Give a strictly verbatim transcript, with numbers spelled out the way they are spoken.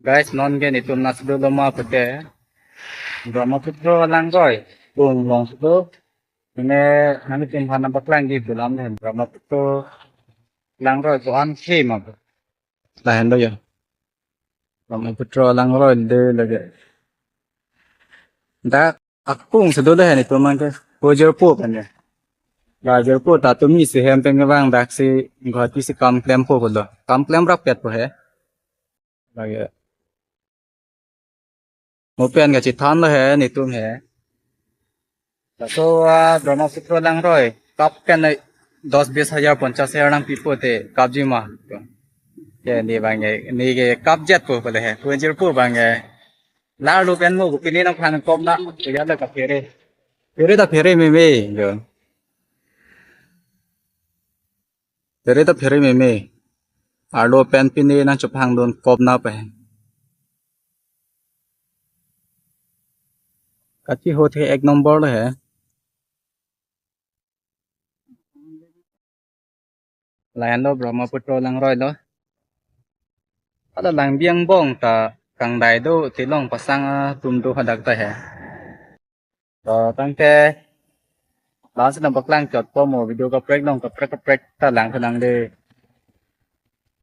Guys, non ke netum nasi dolo ma pute Brahmaputra langroi kung long sudo. Ini nangtum aphan nangpaklangji pu alam dei, Brahmaputra langroi ko-an si ma pu. Lahenlo ya. Brahmaputra langroi dei lake. Dak akung si dolo he netum aphan ke. Ko jirpo pen ya. La jirpo ta tumi si hem pen kevang, dak si Guwahati si kam klempo pulo. Kam klem rapet po he. Lake. Mo pen kachethanlo he netum he. Laso, ah, Brahmaputra langroi kap pen, eh, dos bis hajar, ponchas hajar nangpipo te kapji ma. Ke ne abang ke, ne ke kapjetpo pule he. Ko jirpo abang ke. La arlo pen mo, pini nangphan kopna, ya la kaphere. Phere ta phere meme, jo. Phere ta phere meme. Arlo pen pini nangchephangdun kopna pe. Kachi hot he ek number lo he. Lahenlo Brahmaputra langroi lo. Hala lang biang bong ta kangdai do, tilong pasang atum do hadak ta he. To tangte, la-an si nangpaklang chotpo mo, video kaprek long kaprek kaprek ta lang kenang dei.